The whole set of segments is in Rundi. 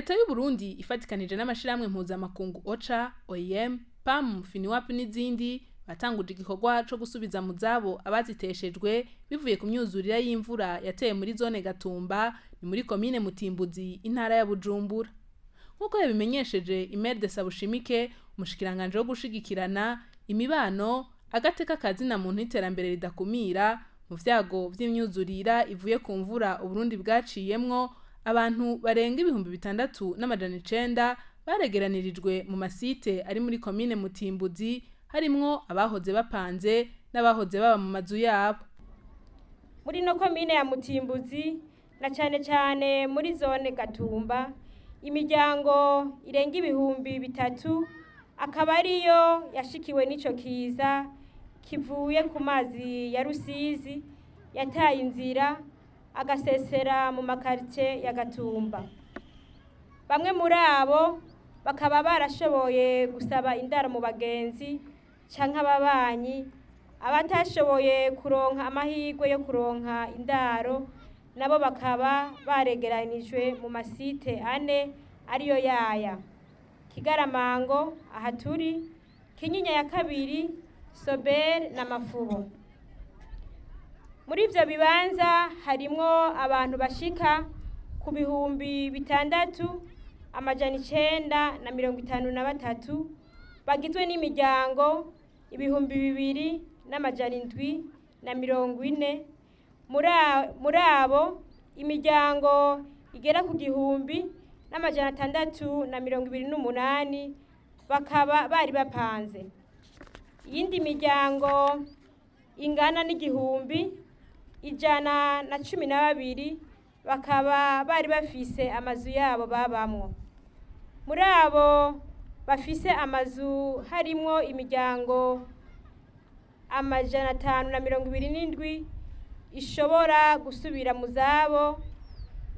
Leta y'u Burundi ifatikanije n'amashirahamwe mpuzamakungu OCHA, OIM, PAM, FINUAP n'izindi batanguje igikorwa co gusubiza mu zabo abaziteshejwe bivuye ku myuzurire y'imvura yateye muri zone Gatumba, ni muri komine Mutimbuzi, intara ya Bujumbura. Nk'uko yabimenyesheje Imelde Sabushimike, umushikiranganje wo gushigikirana imibano, agateka kazina muntu n'iterambere ridakumira, mu vyago vy'imyuzurira ivuye ku mvura Uburundi bwaciyemwo, abantu barenga 6900 baregeranirijwe mu masite ari muri komine Mutimbuzi, harimwo abahoze bapanze n'abahoze baba mu mazu yabo. Muri no komine ya Mutimbuzi na cane cane muri zone Gatumba, imiryango irenga 3000 akaba ariyo yashikiwe n'ico kiza kivuye ku mazi ya Rusizi yataye inzira agasesera mu makarice ya Gatumba. Bamwe muri abo bakaba barashoboye gusaba indaro mu bagenzi canke ababanyi. Abatashoboye kuronka amahirwe yo kuronka indaro nabo bakaba baregeranijwe mu masite ane, ariyo yaya: Kigaramango aha turi, Kinyinya ya kabiri, Soberi na Mafubo. Muri ivyo bibanza harimwo abantu bashika ku 6953 bagizwe n'imiryango 2740. Muri abo, imiryango igera ku 1628 bakaba bari bapanze, iyindi miryango ingana n'1112 bakaba bari bafise amazu yabo babamwo. Muri abo bafise amazu harimwo imiryango 527 ishobora gusubira mu zabo,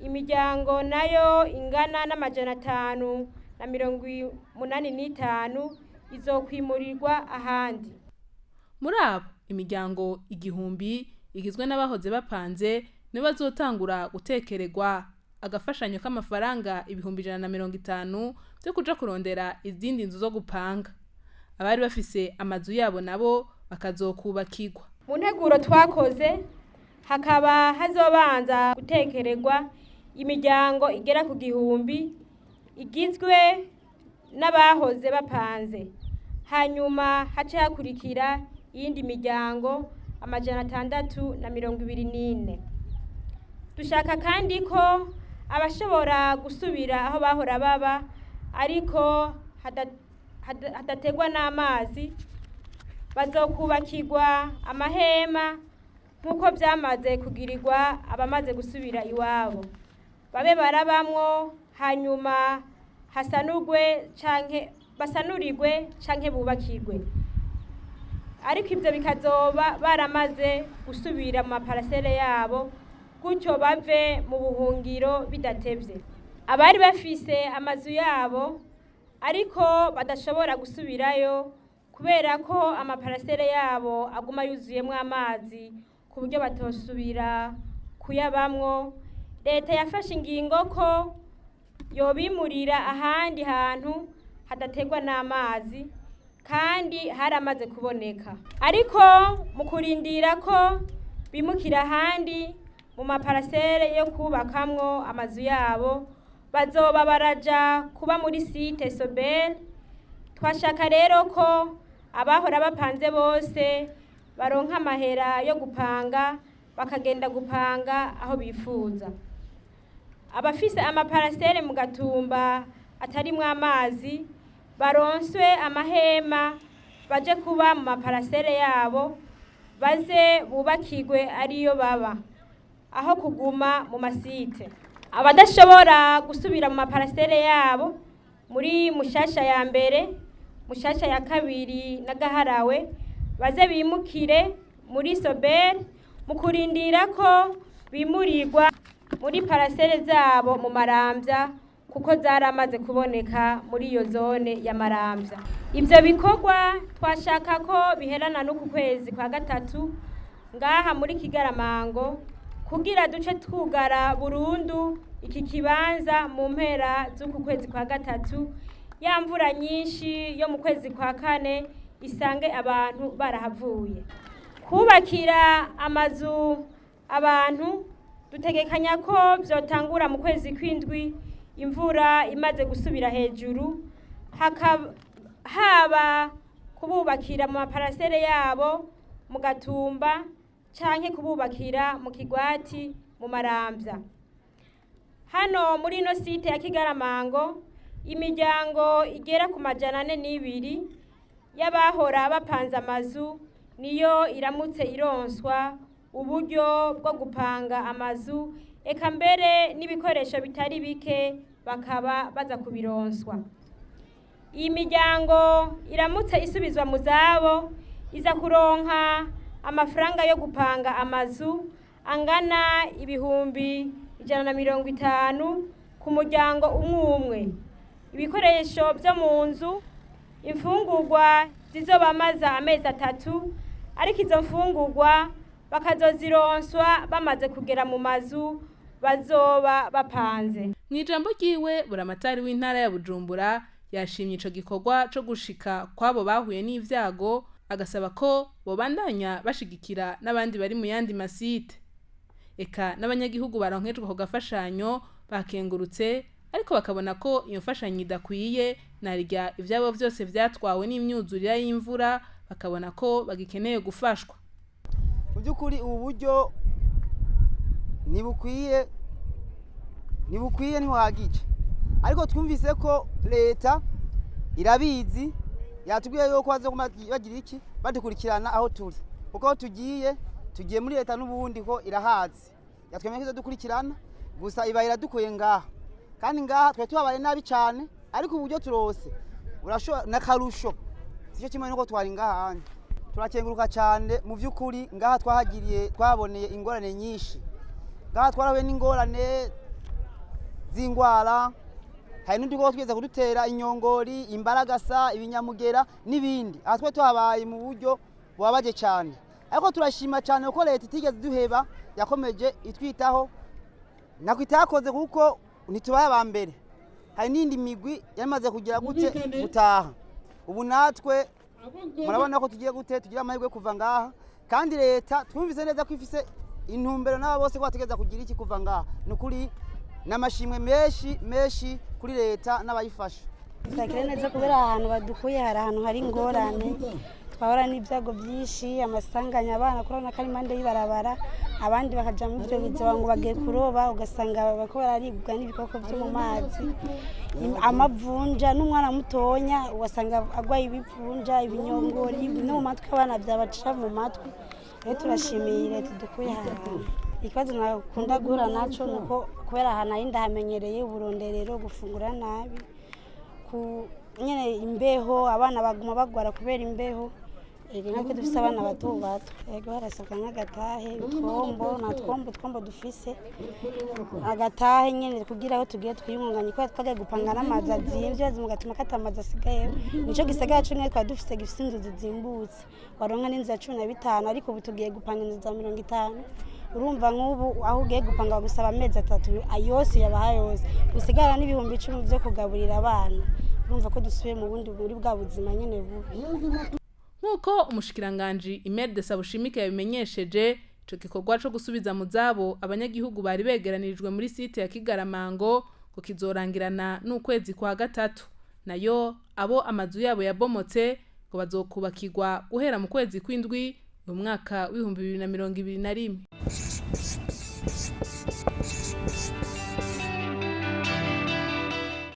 imiryango nayo ingana n'585 izokwimurirwa ahandi. Muri abo, imiryango 1000 igizwe n'abahoze bapanze nibo bazotangura gutekererwa agafashanyo k'amafaranga 150,000 vyo kuja kurondera izindi nzu zo gupanga. Abari bafise amazu yabo nabo bakazokubakirwa. Mu nteguro twakoze hakaba hazobanza gutekererwa imiryango igera ku 1000 igizwe n'abahoze bapanze, hanyuma hace hakurikira iyindi miryango 624. Dushaka kandi ko abashobora gusubira aho bahora baba ariko hadategwa n'amazi bazokubakirwa amahema nk'uko byamaze kugirirwa abamaze gusubira iwabo, babe barabamwo, hanyuma hasanurwe canke basanurirwe canke bubakirwe, ariko ibyo bikazoba baramaze gusubira mu maparasere yabo, gutyo bave mu buhungiro bidatevye. Abari bafise amazu yabo ariko badashobora gusubirayo kubera ko amaparasere yabo aguma yuzuyemwo amazi ku buryo batosubira kuyabamwo, leta yafashe ingingo ko yobimurira ahandi hantu hadategwa n'amazi, kandi haramaze kuboneka. Ariko mu kurindira ko bimukira ahandi mu maparasere yo kubakamwo amazu yabo, bazoba baraja kuba muri site Soberi. Twashaka rero ko abahora bapanze bose baronka amahera yo gupanga, bakagenda gupanga aho bifuza. Abafise amaparasere mu Gatumba atarimwo amazi baronswe amahema baje kuba mu maparasere yabo, baze bubakirwe ariyo baba aho kuguma mu masite. Abadashobora gusubira mu maparasere yabo muri Mushasha ya mbere, Mushasha ya kabiri na Gaharawe, baze bimukire muri Soberi mu kurindira ko bimurirwa muri parasere zabo mu Maramvya, kuko zaramaze kuboneka muri iyo zone ya Maramvya. Ivyo bikorwa twashaka ko biherana n'uku kwezi kwa gatatu ngaha muri Kigaramango, kugira duce twugara burundu. iki kibanza mu mpera z'uku kwezi kwa gatatu, ya mvura nyinshi yo mu kwezi kwa kane isange abantu barahavuye. Kubakira amazu abantu dutegekanya ko vyotangura mu kwezi kw'indwi, imvura imaze gusubira hejuru, haba kububakira mu maparasere yabo mu Gatumba canke kububakira mu Kigwati mu Maramvya. Hano muri ino site ya Kigaramango, imiryango igera ku 402 y'abahora bapanze amazu niyo iramutse ironswa uburyo bwo gupanga amazu, eka mbere n'ibikoresho bitari bike bakaba baza kubironswa. Iyi miryango iramutse isubizwa mu zabo iza kuronka amafaranga yo gupanga amazu angana 150,000 ku muryango umwe umwe, ibikoresho vyo mu nzu, imfungurwa zizobamaza amezi 3, ariko izo mfungurwa bakazozironswa bamaze kugera mu mazu bazoba bapanze. Mw'ijambo ryiwe, buramatari w'intara ya Bujumbura yashimye ico gikorwa co gushika kw'abo bahuye n'ivyago, agasaba ko bobandanya bashigikira n'abandi bari mu yandi masite. Eka n'abanyagihugu baronkejwe ako gafashanyo bakengurutse, ariko bakabona ko iyo mfashanyo idakwiye, narirya ivyabo vyose vyatwawe n'imyuzurira y'imvura, bakabona ko bagikeneye gufashwa. Mu by'ukuri ubu buryo ntibukwiye, ntibukwiye, ntibuhagije, ariko twumvise ko leta irabizi, yatubwiye yuko baza bagira iki badukurikirana aho turi, kuko aho tugiye tugiye muri leta n'ubundi ko irahazi, yatwemeye ko izodukurikirana. Gusa iba iradukuye ngaha, kandi ngaha twari tubabaye nabi cyane, ariko uburyo turose n'akarusho sicyo kimwe nuko twari ngaha handi. Turakenguruka cyane mu by'ukuri, ngaha twahagiriye twaboneye ingorane nyinshi, ngaha twarahuye n'ingorane z'indwara, hari n'udukoko twigeze kudutera, inyongori, imbaragasa, ibinyamugera n'ibindi. Aha twe tuhabaye mu buryo bubabaje cyane, ariko turashima cyane kuko leta itigeze iduheba, yakomeje itwitaho, nako itakoze kuko ntitubaye aba mbere, hari n'indi migwi yamaze kugira gute gutaha. Ubu natwe murabona ko tugiye gute tugira amahirwe kuva ngaha, kandi leta twumvise neza ko ifise intumbero n'aba bose ko bategereza kugira iki kuva ngaha. Ni ukuri n'amashimwe menshi menshi kuri leta n'abayifasha. Twakira neza kubera ahantu badukuye hari ahantu hari ingorane, twahora n'ibyago byinshi, amasanganya, abana kurabona ko ari impande y'ibarabara, abandi bakaja muri ibyo biziba ngo bagiye kuroba, ugasanga bariko bararibwa n'ibikoko byo mu mazi, amavunja, n'umwana mutonya ugasanga agwaye ibivunja, ibinyongori no mu matwi, abana byabaca mu matwi. Rero turashimiye leta idukuye ahantu. Ikibazo nakunda guhura naco ni uko kubera ahantu nari ndahamenyereye uburonderero, gufungura nabi, ku nyene imbeho, abana baguma bagwara kubera imbeho. Ego, nkatwe dufise abana bato bato, ego harasabwa nk'agatahe, utwombo, nta twombo, utwombo dufise, agatahe nyene kugira aho tugiye twiyungunganye, kubera twagiye gupanga n'amazu azimvye, mugatuma kata amazu asigayeho. Nico gisagara conyene twari dufise gifise inzu zizimbutse, waronka n'inzu ya 15, ariko ubu tugiye gupanga inzu za 50. Urumva nk'ubu aho ugiye gupanga bagusaba amezi 3 yose yabaha yose, usigara n'10,000 vyo kugaburira abana. Urumva ko dusubiye mu bundi muri bwa buzima nyene bubi. Nk'uko umushikiranganji Imelda Sabushimike yabimenyesheje, ico gikorwa co gusubiza mu zabo abanyagihugu bari begeranirijwe muri site ya Kigaramango ngo kizorangirana n'ukwezi kwa gatatu, nayo abo amazu yabo yabomotse ngo bazokubakirwa guhera mu kwezi kw'indwi mu mwaka w'2021.